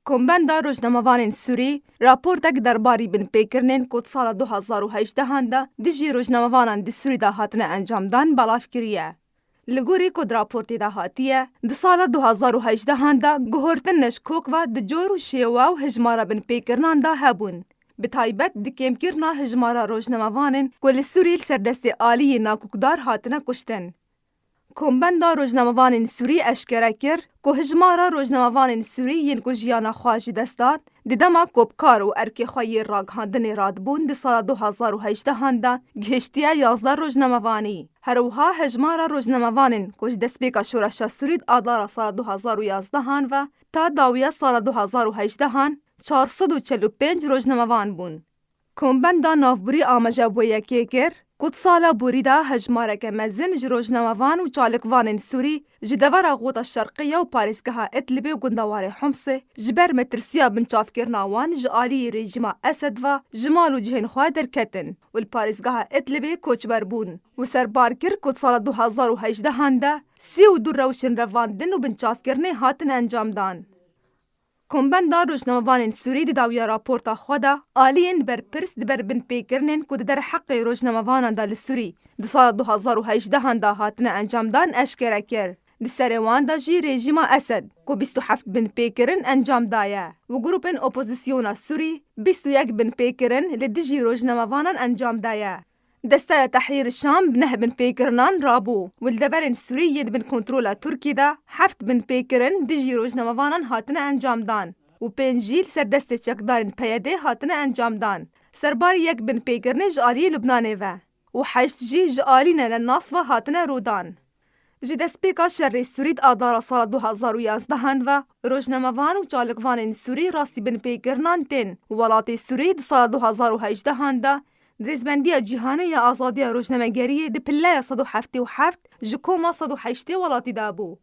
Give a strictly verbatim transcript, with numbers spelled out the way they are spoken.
Kombenda Rojnamevanên Sûrî raportek derbarî binpêkirinên ku di sala du hazar û hejdehan de dijî rojnamevanan di Sûrî de hatine encamdan belav kiriye. Li gorî ku di raportê de hatiye, di sala du hazar û hejdehan de guhortin ne ji kok ve di cor û şêwe û hejmara binpêkirinan de hebûn. Bi taybet di kêmkirina hejmara rojnamevanên ku li Sûrî li ser destê aliyê nakokdar hatine kuştin. Kombenda Rojnamevanên Sûrî eşkere kir ku hijmara rojnamevanên Sûrî yên ku jiyana xwe ji dest dan, di dema ku bi kar û erkê xwe yê ragihandinê radibûn di sala du hazar û hejdehan de gihiştiye yazdeh rojnamevanî. Her wiha hijmara rojnamevanên ku ji destpêka şoreşa Sûrî di adara sala du hazar û yazdehan ve ta dawiya sala du hazar û hejdehan çar sed û çel û pênc rojnamevan bûn. Kombenda Navborî amaje bi wê yekê kir ku di sala borî de hejmareke mezin ji rojnamevan û çalakvanên Sûrî ji devera Xota Şerqiye û parêzgeha Idlibê û gundewarê Homsê ji ber metirsiya binçavkirina wan ji aliyê rejîma Esed ve ji mal û cihên xwe derketin û li parêzgeha Idlibê koçber bûn û serbar kir ku di sala du hazar û hejdehan de sî û du rewşên revandin û binçavkirinê hatin encamdan. Kombenda Rojnamevanên Sûrî di dawiya raporta xwe de aliyên berpirs di ber binpêkirinên ku di derheqê rojnamevanan de li Sûrî di sala du hazar û hejdehan de hatine encamdan eşkere kir. Di serê wan de jî rejîma Esed ku bîst û heft binpêkirin encam daye û grûpên opozisyona Sûrî bîst û yek binpêkirin li dijî rojnamevanan encam daye. Desteya Tehrîr Şam bi neh binpêkirinan rabû û li deverên Sûrî yên di bin kontrola Tirkî de heft binpêkirin dijî rojnamevanan hatine encamdan û pênc jî li ser destê çekdarên P Y D hatine encamdan. Serbarî yek binpêkirinê ji aliyê Lubnanê ve û heşt jî ji alî nenenas ve hatine rûdan. Ji destpêka şerê Sûrî di adara sala du hazar û yazdehan ve rojnamevan û çalakvanên Sûrî rastî binpêkirinan tên û welatê Sûrî di sala du hazar û hejdehan de di rêzbendiya cîhanê ya azadiya rojnamegeriyê di pilleya sed û heftê û heft ji koma sed û heştê welatî de bû.